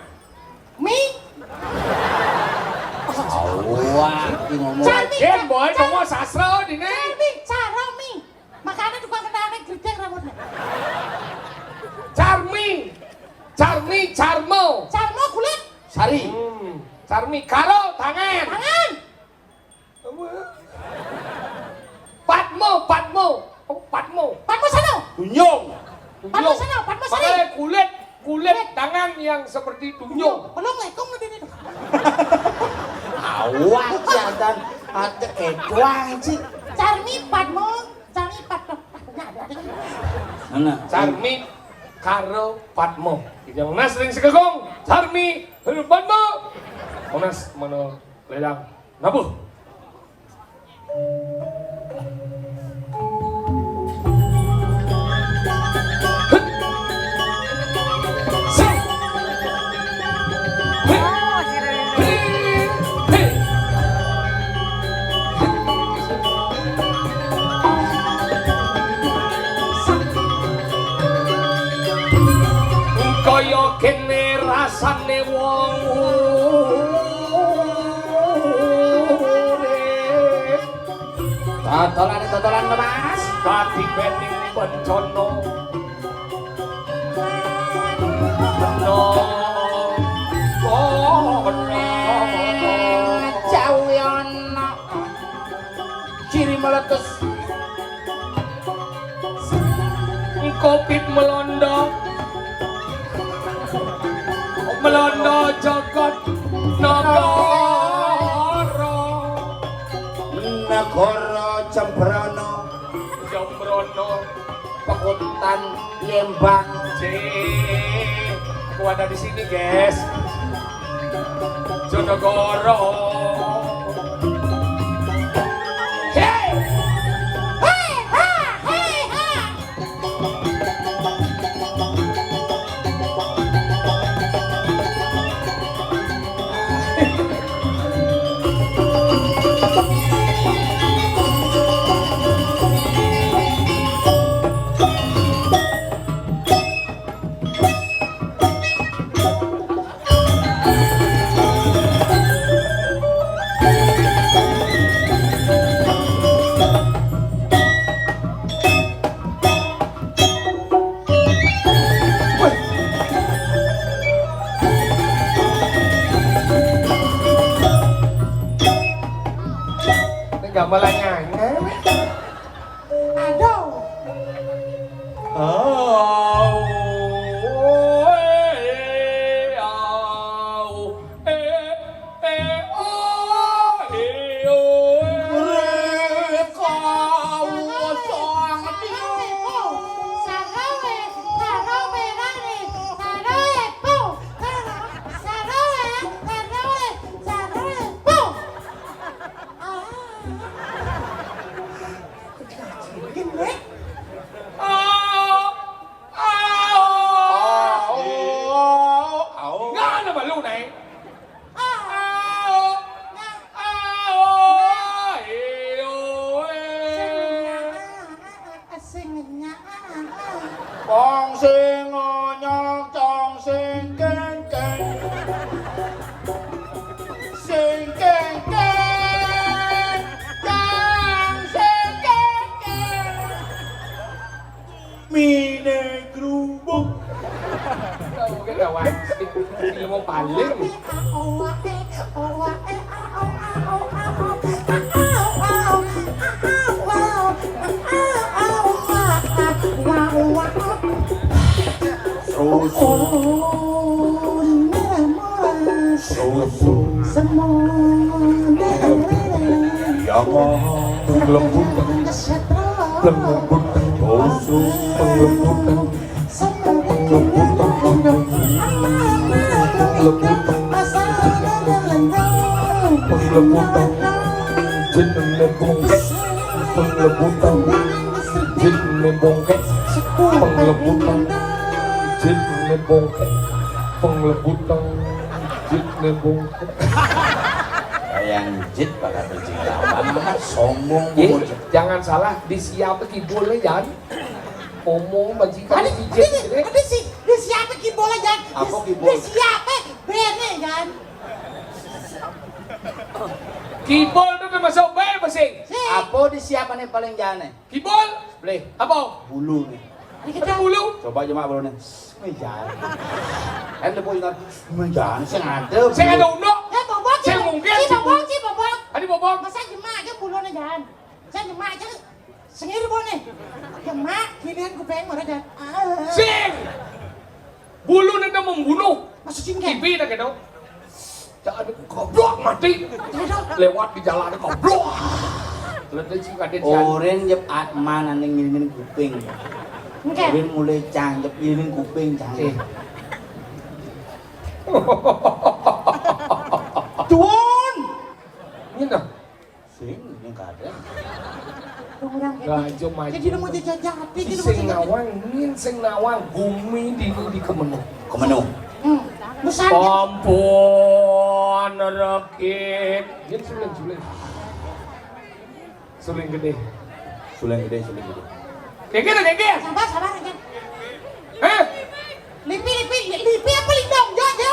mi. Wah, iki ngomong. Carmi, Jen, boy, Car-, ngomong sastra dine. Carmi, cara mi. Makanya tukang kenane gledek rambutnya. Carmi. Carmi, Carmo. Carmo kulit. Sari. Hmm. Carmi karo tangan. Tangan. Patmo, Patmo. Oh, Patmo. Patmo sana. Tunjung. Patmo sana, Patmo sana. Makanya kulit, kulit tangan yang seperti tunjung. Belum lekong udah itu. Awak sih ada, ada kedoang sih. Carmi Patmo, Carmi Patmo. Nah, ada, ada. Mana? Carmi karo Patmo. Yang nas ring sekegong. Carmi karo Patmo. Onas mana? Lelang. Nabuh. Kaya kene rasane wong urip. Dodolane dodolan, Mas. Kadipening bencana. No. Oh, no. Jauh ya, nak. Ciri meletus. Covid melanda. Melanda jagat negara. Negara Jembrana. Jembrana. Pekutan Lembang. Cih, aku ada di sini, guys. Jonegoro. Hei! Hei, ha, hei, ha. Ini gamelannya. Aduh. Au, eh, au, eh, eh, oh, eh, oh, eh. Reko, wosong, sarawe, sarawe, rare, sarawe, po, sarawe, sarawe, sarawe, po. Ah. Au! Au! Au! Au! Ngano balu nae? Au! Au! Iyo, eh. Sing nyak. Wong sing ngonyok, cong sing kengkeng. Sing kengkeng, cong sing kengkeng. Mine grubuk. Mungkin lawan ilmu paling. Susu. Susu. Semua. Ya, penglembut. Penglembut. Susu. Penglembut. Penglembut. Penglembut. Penglebutang jit nembung. Penglebutang jit nembung. Penglebutang jit nembung. Penglebutang jit nembung. Yang jit bakal berjilbab. Sombong. Ih, jangan salah, disiapin kibulnya, Jan. Ngomong bajingan. Ada, ada, ada si, ada siapa kibulnya, Jan? Apa kibul? Ada siapa? Bene, Jan. Kibul tuh termasuk bae, Besing. Sing. Apa disiapin paling jane? Kibul. Bleh. Apa? Bulu nih. Ini kita bulu. Coba aja mak bulu nih. Mejan. Kan depo ingat. Mejan, sing ada. Sing ada unduk. Ya, bobok. Sing mungkin. Ci bobok, ci bobok. Tadi bobok. Masa jemak aja bulunya, Jan? Saya jemak aja. Sengir bone. Jemak, giliran kuping mana, Jan? Ah. Sing. Bulu nenda membunuh. Masuk sini, Jan. Kibi dah kena. Jangan goblok mati. Lewat di jalan goblok. Lete sing kade jan. Oren jep atman ane ngiringin kuping. Oke. Oren mulai cang jep ngiringin kuping cang. Oke. Tuan. Ini dah. Sing, yang kada. Orang Gajah maju. Jadi lu mau jajah-jajah, tapi jadi lu mau sing jajah. Nawang, ngin sing nawang, gumi di, di kemenu. Kemenu. Hmm. Besar. Ampun, rakit. Ngin suling, suling. Suling gede. Suling gede, suling gede. Kayak gitu, kayak gitu. Sabar, sabar aja. Hah? Lipi, lipi, lipi apa lindong? Jo, jo.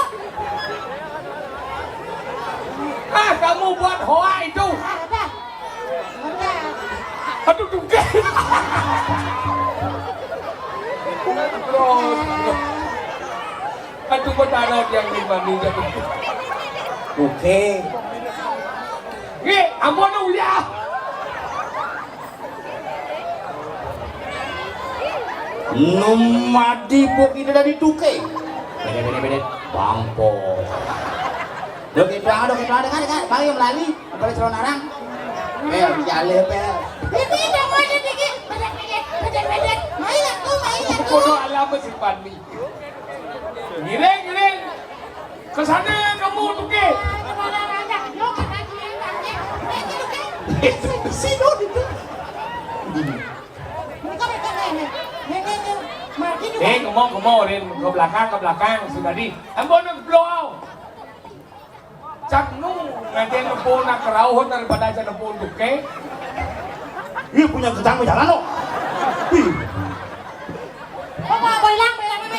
Ah, kamu buat hoa itu. Ah, apa? Apa? Aduh, tuh. Aduh, kok taruh yang di mana jatuh? Oke. Nggih, ampun, Uya. Numadi buk ida dari tuke. Bede, bede, bede. Bangpo. Dok itu, ah, dok itu, ada kan, kan? Bang yang melali, apa celana orang? Eh, jaleh, pe. Ini dong, ada dikit. Bede, bede, bede, bede. Main aku, main aku. Bodoh alam si Pandi. Giring, giring. Ke sana kamu, tuke. Sino itu? Mereka, mereka, nih, nih. Nih, nih, nih. Martin juga. Eh, kemong, kemong, Rin. Ke belakang, ke belakang. Sudah di. Ampun, blow. Cak nu, ngajen nepun nak kerauh daripada aja nepun tuke. Iya punya gedang jalan lo. Ih. Apa, apa hilang, apa hilang, apa?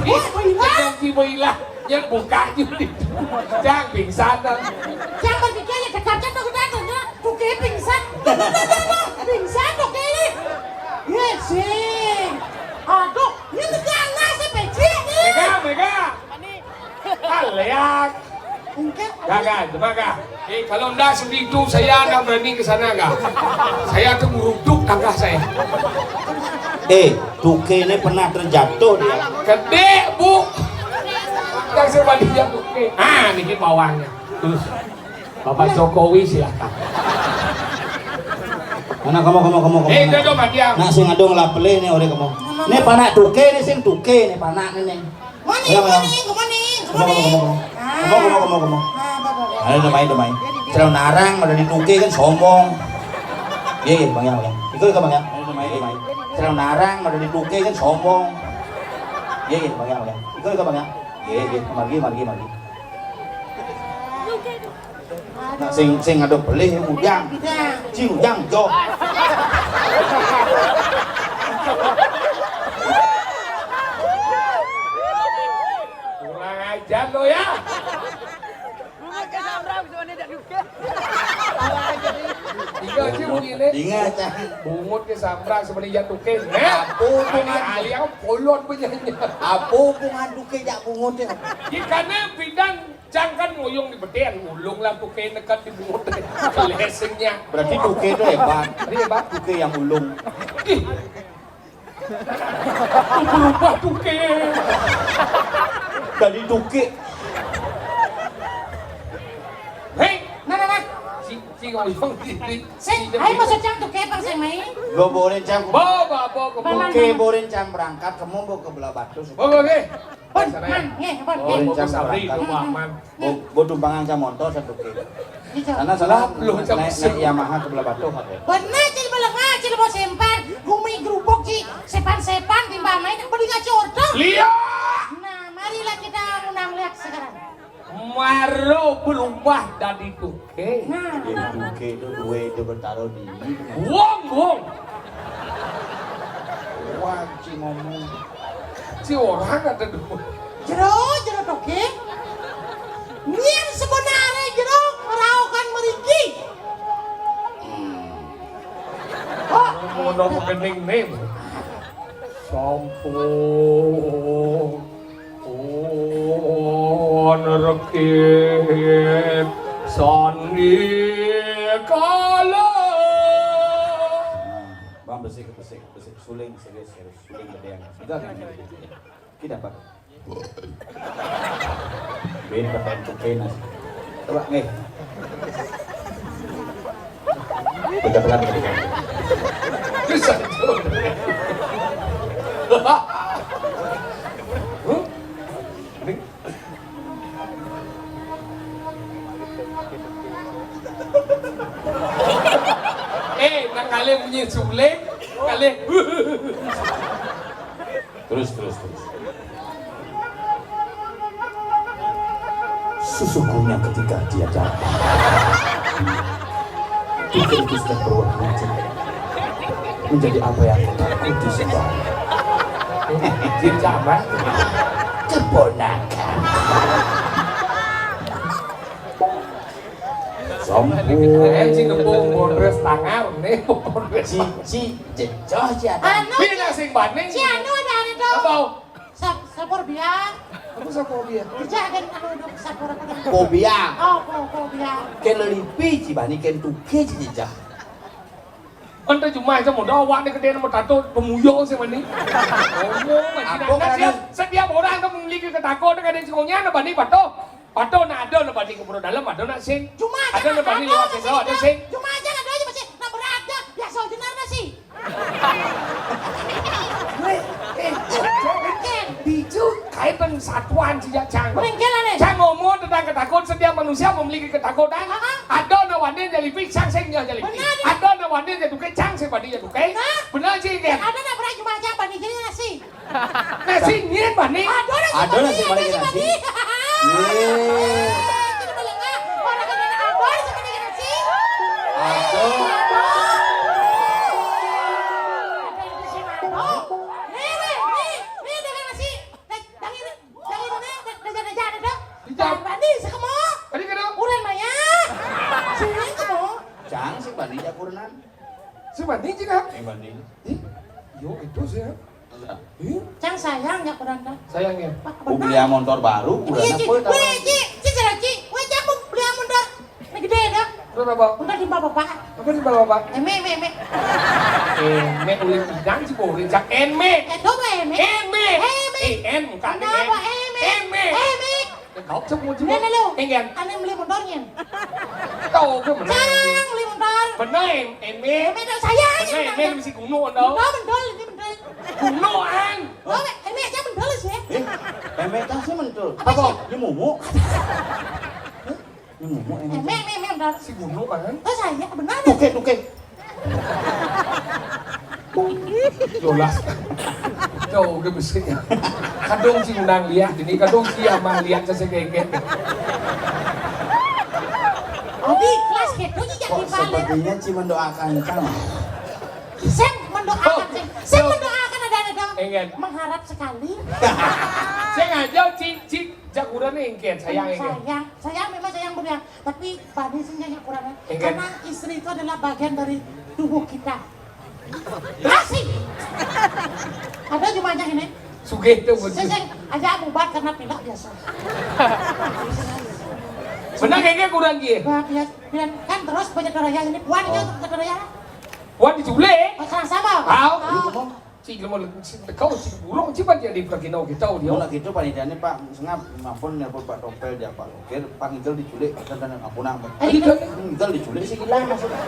Ih, apa hilang? Yang si apa hilang? Yang buka juga. Jangan pingsan dah. Jangan berpikir ya, dekatnya tuh kita tuh, ya. Tuke pingsan. Tuh, tuh, tuh, tuh, tuh. Pingsan tuke ini. Iya sih. Aduh, ini tegak nggak sih, peci nih? Mega, mega. Aliak. Enggak. Gak, gak, cuma gak. Eh, kalau ndak seperti itu, saya nggak berani ke sana, gak. Saya tuh meruduk tangga saya. Eh, tuke ini pernah terjatuh dia. Gede, Bu. Yang sebandingnya tuke. Ah, niki pawangnya. Terus, Bapak Jokowi, silakan. Mana kamu, kamu, kamu, kamu? Eh, udah dong, Matiang. Nak sing adong lapele nih, ore kamu. Ini panak tuke nih, sing tuke nih, panak nih, nih. Morning, Ayo, ayo. Morning, good morning, good morning. Kamu, kamu, kamu, kamu. Ah. Kamu, kamu, kamu, kamu. Ah, apa, apa, apa. Ayo, damai, damai. Jadi, jadi. Celana narang, ada di tuke kan sombong. Iya, iya, Bang, ya, Bang, ya. Ikut ke Bang, ya. Ayo, damai, damai. Celana narang, ada di tuke kan sombong. Iya, iya, Bang, ya, Bang, ya. Ikut ke Bang, ya. Iya, iya, margi, margi, margi. Nah, sing, sing ada pelih, ujang. Cing, ujang, jok. Kurang ajar lo ya. Bungut ke Samrang, sebenarnya tak duga. Iya, Cik, bungut ini. Ingat, Cak. Bungut ke Samrang, sebenarnya tak duga. Apa hubungan? Ahli-ahli yang polon penyanyi. Apa hubungan duke jak bungut ya? Ikannya bidang cangkan ngoyong di betian, ulung lah duke nekat di bungut. Kelesengnya. Berarti duke itu hebat. Ini hebat. Duke yang ulung. Ih. Berubah tuke. Dari tuke. Hei, nah, nah, nah. Si, si ngoyong diri. Sing, ayo masuk cang tuke, Bang, sing main. Lo boren cang. Bawa, bawa, bawa ke Paman, tuke, Paman. Boren cang berangkat, kamu bawa ke belah batu. Bawa, bawa, oke. Man, nggih, pun, oh, nggih. Rencang sabri, barangkat. Rumah man. Bo, bo tumpangan cang montor satu ke. Gitu. Sana, sana. Lah, belum naik, naik Yamaha ke Belah Batu, Pak, ya? Bener, cil belengah, cil mau sempan. Gumi gerupuk, ci. Sepan-sepan, timbang naik, beli ngaji order. Lihat. Nah, marilah kita ngundang lihat sekarang. Maro berubah dari itu. Oke. Nah. Jadi duké itu duit itu bertaruh di ini. Wong, wong. Wah, ci ngomong. Ci orang ada dua. Jero, jero toké. Nyén sebenarnya jero ngeraukan meriki. Hmm. Oh, mau pekening nih. Sampun. Pun rekit sandikala. Nah, Bang, besik, besik, besik. Suling, serius, serius. Suling gedé. Bentar, bentar, bentar. Kita apa? Bin, kata itu penas. Coba, nih. Pegang-pegang tadi kan. Bisa tuh. Huh? Ini. Eh, nang kali bunyi suling, kali. Terus, terus, terus. Sesungguhnya ketika dia datang, pikir itu sudah berubah wujud menjadi apa yang kau takuti, Sembah. Jin Jamal. Keponakan. Sampun. Eh, ci nembung bondres tangan, nih, bondres. Cici, jejoh, ci ada. Anu, bina sing banding. Ci anu ada, ada tuh. Apa? Sap-, sapor biang. Apa sapor biang? Kerja kan anu duk sapor apa kan? Fobia. Oh, fo-, fobia. Kén lelipi, ci bani kén tuké, ci jejah. Ente cuma aja modal awak nih gedé nama tato pemuyo sih bani. Ngomong aja. Apa nah, kan setiap, setiap orang tuh memiliki ketakutan, ada singkongnya, ada bani patuh. Patuh nak ada nak bani ke pura dalam, ada nak sing. Cuma aja ada nak bani lewat sendok, ada sing. Cuma aja ada aja masih nak berada. Biasa aja nana sih. Wéh, eh, Cok, Biju, kaitan satuan sejak cang. Mengkela nih. Cang ngomong tentang ketakutan, setiap manusia memiliki ketakutan. Heeh. Ada nak wani jadi pik, cang sing jadi pik. Benar. Ada nak wani jadi tukik, cang sing bani jadi tukik. Benar. Benar sih, kan? Ada nak pernah cuma aja bani jadi nasi. Nasi nyén bani. Aduh, nasi bani, nasi bani. Yé. Jadi melengah. Orang kena aduh, nasi bani nasi. Aduh. Aduh. Ada yang kasih aduh. Nih, nih, nih, nih, dengan nasi. Nih, yang ini, yang ini, nih, dah, dah, dah, dah, dah. Dijam. Bani, sekemo. Tadi kena. Uran maya. Sini kemo. Cang, sing bani jakurenan. Sing bani, cina. Sing bani. Ih, yo, itu sih, ya. Cang sayang ya kurang dah. Sayang ya? Wah, beli montor baru, kurang apa? Wéh, ci, ci, ci, ci, wéh, cang mau beli montor. Ini gedé dah. Terus apa? Montor di bapak. Apa di bapak? Eme, eme, eme. Eme, uling bidang sih, boleh cak eme. Eh, dong, eme. Eme. Eme. Eh, en, bukan kenapa eme? Eme. Eme. Kau cek mau cek. Nih, nih, lu. Enggak. Ane beli montornya. Tahu ke mana? Cang, beli montor. Benar, eme. Eme, dong, sayang. Benar, eme, mesti kuno, tau. Montor, montor, ini montor. Kunoan. Oh, eme aja mentul sih. Eh, eme tas sih mentul. Apa sih? Ini mumu. Ini mumu, eme. Eme, eme, eme, mentul. Si Gunu kan? Oh, saya benar. Tuke, tuke. Jolas. Jauh ke besi. Kadung si undang lihat ini, kadung si amang lihat sesegege. Abi, kelas gitu sih. Kok jadi balik. Sepertinya Ci mendoakan kamu. Saya mendoakan, oh, saya, saya mendoakan ada-ada. Enggak. Mengharap sekali. Saya ngajak Ci, Ci, jakuran nih, enggak, sayang, enggak. Sayang, sayang, memang sayang, Bun, ya. Tapi bani sih jakuran, ya. Enggak. Karena istri itu adalah bagian dari tubuh kita. Asik. Ada cuma aja ini. Sugih tuh, Bun. Saya, saya aja bubar karena pilek biasa. Benar, enggak, kurang, Ci? Wah, biasa. Dan kan terus banyak raya ini, buat aja, oh, banyak raya. Wan diculik. Masalah sama. Tahu. Tahu. Cik lemah lembut, cik tekau, cik burung, cik panjang di pergi nau kita dia. Mula gitu panitiane, Pak, sengap ngampun nelpon Pak Tompel dia, Pak Lokir, Pak Ngigel diculik, dan, dan ngampun nang. Ayo, kita Ngigel diculik sih hilang maksudnya.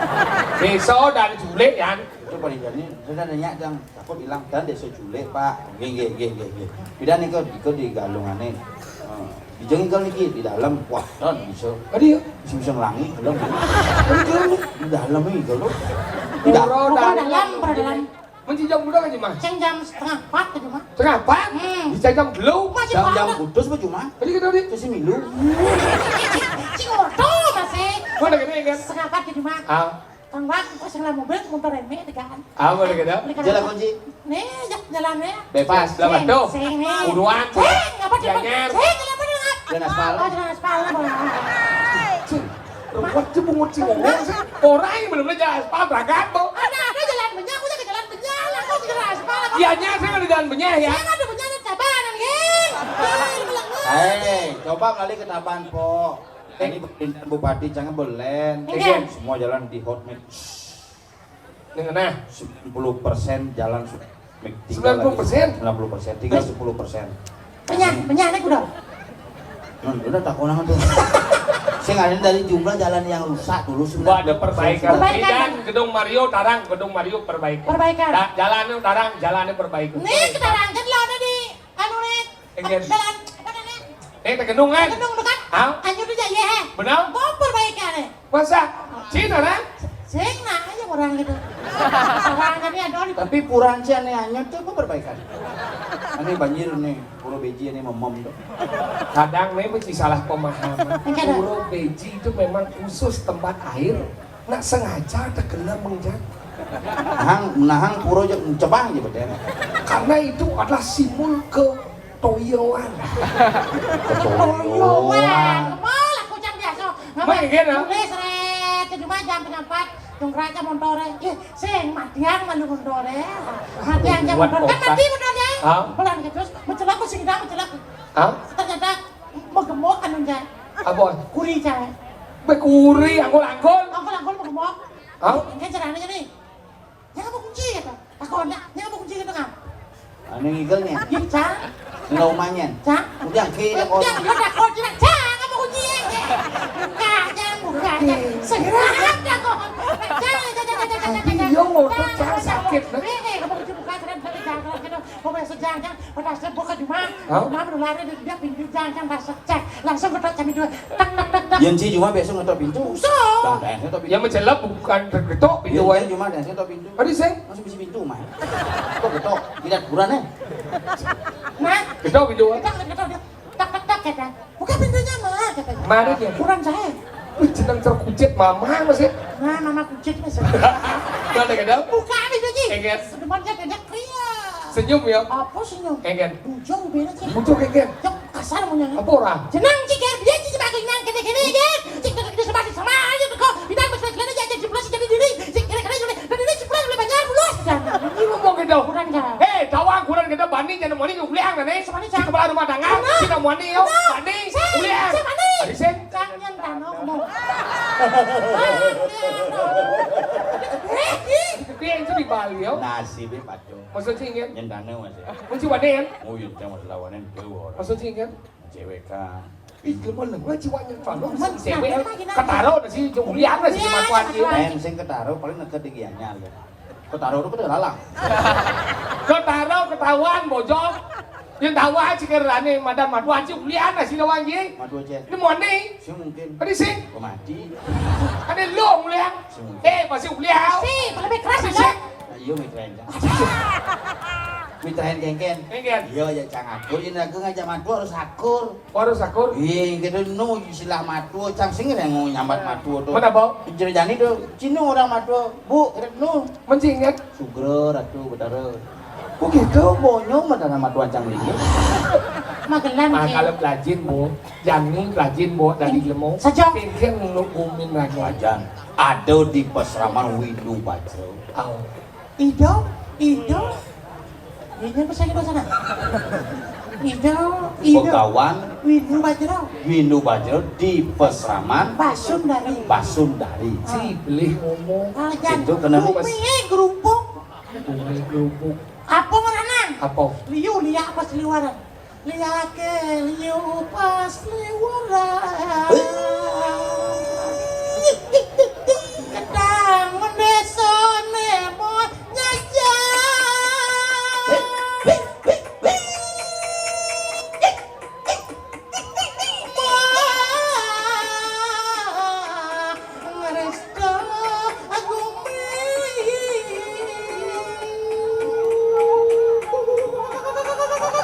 Besok dan diculik, Yan. Itu panitiane, saya nanya, "Jang, takut hilang." Dan dia culik, Pak. Nggih, nggih, nggih, nggih, nggih. Pidan niku, niku di galungane. Eh, di jengkel niki, di dalam. Wah, dan bisa. Tadi ya? Bisa, bisa ngelangi, belum. Tadi kan di dalam ini, kalau. Di da- Pura dalam, pura dalam. Menci jam pura kan, Mas? Sing jam setengah empat tadi, Mas. Setengah empat? Hmm. Di jam telu? Masih jam, jam banget. Putus apa cuma? Tadi kita di. Terus milu. Sing ordo masih. Mana kena kan? Setengah empat tadi, Mas. Ah. Tangwak, kok sing lah mobil, motor reme, tegaan. Apa udah kena? Jalan kunci. Nih, ja-, jalannya. Bebas. Sing, sing, nih. Buruan. Sing, apa dia? Jalan. Sing, kenapa dia? Dan aspal. Oh, jalan aspal, Bang. Ruwet aja bungut sih ngomong sih. Orang yang belum jalan aspal berangkat, Bu. Ada, ada jalan benyah, aku ke jalan benyah, aku ke jalan aspal. Iya, nya, saya ada jalan benyah, ya. Saya ada benyah, ada tabanan, geng. Geng, melengah. Hei, coba kali ke Taban, Po. Ini pemerintahan Bupati, jangan belen. Iya. Semua jalan di hot mix. Ning, nah, sembilan puluh persen jalan su-, tinggal lagi sembilan puluh persen? Sembilan puluh persen, tinggal sepuluh persen. Benyah, benyah, naik udah. Hmm, udah tak konang tuh. Saya ngadain dari jumlah jalan yang rusak dulu, sembilan puluh persen. Wah, ada perbaikan. Perbaikan. Pidan gedung Mario, tarang gedung Mario perbaikan. Perbaikan. Da-, jalan itu tarang, jalannya perbaikan. Nih, kita rangket lah, ada di anu, nih. Enggak. Jalan, apa namanya? Eh, Tegenung, kan? Tegenung, kan? Hah? Anjur tuh, ya, ya. Benar? Mau perbaikan, nih. Masa? Cina, kan? Sing, nah, aja orang gitu. Orang jadi ada di. Tapi pura sih ane anyar tuh apa perbaikan? Ane banjir nih, Pura Beji ane memem tuh. Kadang memang sih salah pemahaman. Enggak ada. Pura Beji itu memang khusus tempat air. Nak sengaja ada gelem, Jang. Nahang, nahang pura aja mencebang aja betul. Karena itu adalah simbol ketoyoan. Ketoyoan. Ketoyoan. Apa lah, kucang biasa. Ngapa? Baik, kan, ah? Tulis, Red. Cuma jam setengah empat, dong raja montore. Ih, sing, matiang malu montore. Matiang jam montore. Kan mati montore. Hah? Pelan gitu, terus mencelak, sing dah mencelak. Hah? Ternyata mau gemuk anu, Jang. Apa? Kuri, Jang. Be kuri, angkul-angkul. Angkul-angkul mau gemuk. Hah? Ini kan caranya nih. Yang apa kunci gitu? Aku nak, yang apa kunci gitu kan? Anu ngigelnya. Iya, Cang. Enggak umanya. Cang. Udah ke dia kok. Yang dia udah kau tidak, Cang, apa kunci ya? Buka aja, buka aja. Segera ada kok. Cang, Cang, Cang, Cang, Cang, Cang, Cang. Tapi dia ngotot, Cang, sakit, nah. Eh, eh, apa kunci buka, Cang, Cang, Cang, Cang, gitu. Kau biasa, Cang, Cang. Pada saya buka cuma, hah? Cuma menular di dia pintu, Cang, Cang, pas cek. Langsung ketok jam dua. Tak, tak, tak, tak. Yang si cuma biasa ngetok pintu. Usah. Bang, dah, ngetok pintu. Ya, mencelep bukan ketok pintu, yang, wae. Yang cuma dah ngetok pintu. Tadi sih? Masih bisa pintu, mah. Kok ketok? Tidak kurang, eh? Nah. Ketok pintu, wae. Ketok, ketok, ketok. Tak, tak, tak, kata. Buka pintunya, Mah, katanya. Mari dia. Kurang saya. Wih, jeneng terkucit mama masih. Nah, mama kucit masih. Mana kata? Buka pintunya. Enggak. Sedepannya ada kriya. Senyum ya? Apa senyum? Enggak. Bujung bela sih. Bujung enggak. Yang kasar punya. Apa orang? Jenang sih, Ger. Dia sih sebagai nang gede-gede, Ger. Sing gede-gede sama, sama aja tuh kok. Bidang besar-besar aja, aja jeblos jadi diri. Sing kira-kira jadi, dan ini jeblos lebih banyak, lulus. Jangan. Ini ngomong gitu. Kurang, Ger. Eh, tawang kurang kita bani, jangan mani, uliang, nih. Sama nih, si kepala rumah tangga, benar. Si namanya, yo, benar. Bani, saya, uliang. Saya bani. Tadi sih. Jangan tanah, ngomong. Tapi yang itu di Bali, yo. Nasibnya pacung. Maksud sih, kan? Nyentane, Mas, ya. Kunci waden. Oh, iya, jangan lawanan, jauh orang. Maksud sih, kan? Cewek, kan. Ih, gimana? Gua jiwanya kalau cewek. Ketaro na si Julian na si Julian, Julian. Em, sing ketaro paling deket di Gianyar, ya. Ketaro itu ketemu lalang. Ketaro ketahuan, bojok. Yang tahu aja kerane madan madu aja Julian na si lawan, ye. Madu aja. Ini mau nih. Sing mungkin. Tadi sih. Pemati. Ada lo, Julian. Sing mungkin. Eh, pasti Julian. Si, lebih keras, tadi sih. Ayo, mitrain, Cang. Mitrain, Kengken. Kengken. Iya, ya, Cang, akur. Ini aku ngajak madu harus akur. Harus akur? Iya, gitu, nu istilah madu, Cang, sing yang mau nyambat madu tuh. Mana, Bau? Ceritanya tuh, cinu orang madu, Bu, gitu, nu. Mencing, kan? Sugro, Ratu, Betara. Oh, gitu? Bonyo, mana nama Tuan Cang Lingin? Magelan, ah, sih. Kalau pelajin, Bu. Jani pelajin, Bu, dari ilmu. Saja. Kengken lu umin lagi. Wajan. Ada di pesraman Windu Bajra. Oh. Ido, Ido. Ini apa saya bahasa, nah? Ido, Ido. Begawan. Windu Bajra. Windu Bajra di pesraman Basundari. Basundari. Ah. Si beli ngomong. Ah, jan. Itu kena. Bumi, eh, gerupuk. Bumi gerupuk. Apa ngranang? Apa? Liu liak pas liwaran. Liake liu pas liwaran. Kedang mendesone mo nyajak. Wah, ngresto gumi.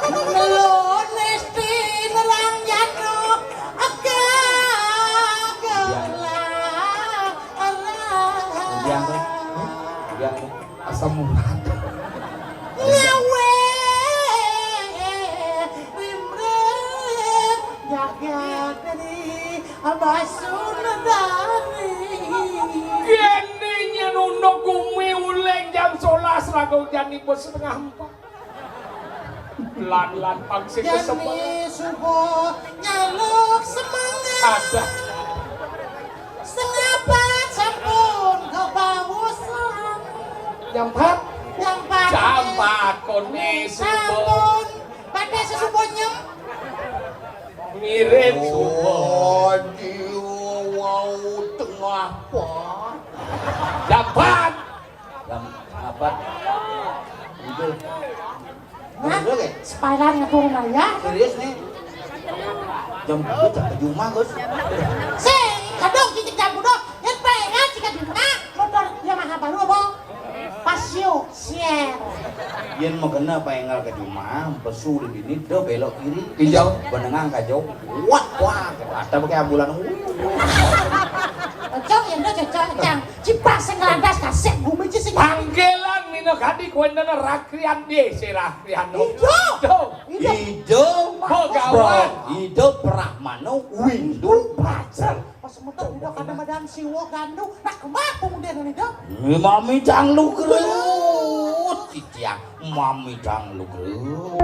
Melon esti nerang jano, aga gelah. Ujian tuh. Ujian tuh. Asam urat. Nyawe rimrem jagat dari Abah Sunedari. Kene nyen uno gumi uleng jam sebelas raga ujan ibu setengah empat. Lan-lan pangsit Jani kesebelas. Subuh nyaluk semangat. Ada. Setengah empat sampun ke bawah selang. Jam empat. Jam empat. Jam empat kone subuh. Sampun. Pada sesubuhnya. Mirip subuh. Oh, dia wau tengah empat. Jam empat. Jam empat. Itu. Hah? Bener, ya? Sepairan ngatur ya? Serius nih. Jam empat jam tujuh mah, Gus. Sing, kadang cicik jam udah, yang pengen cicik jam lima, motor Yamaha baru apa? Pasio, sier. Yen mau kena pengen ke rumah, pesu di sini, do belok kiri. Iya. Benengang kajau. Wah, wah, ada pakai ambulan. Cocok, ya udah cocok, Cang. Cipah sing lantas kasep gumi ci sing. Panggilan mino gadi kuendana rakrian di si rakrian. Ijo. Ijo. Ijo. Ijo. Begawan. Ijo Brahmano Windu Bajel. Pas metu udah kada madan siwa gandu. Nak kemah pemuda ini dah. Mami cang lu kerut. Ciciak mami cang lu kerut.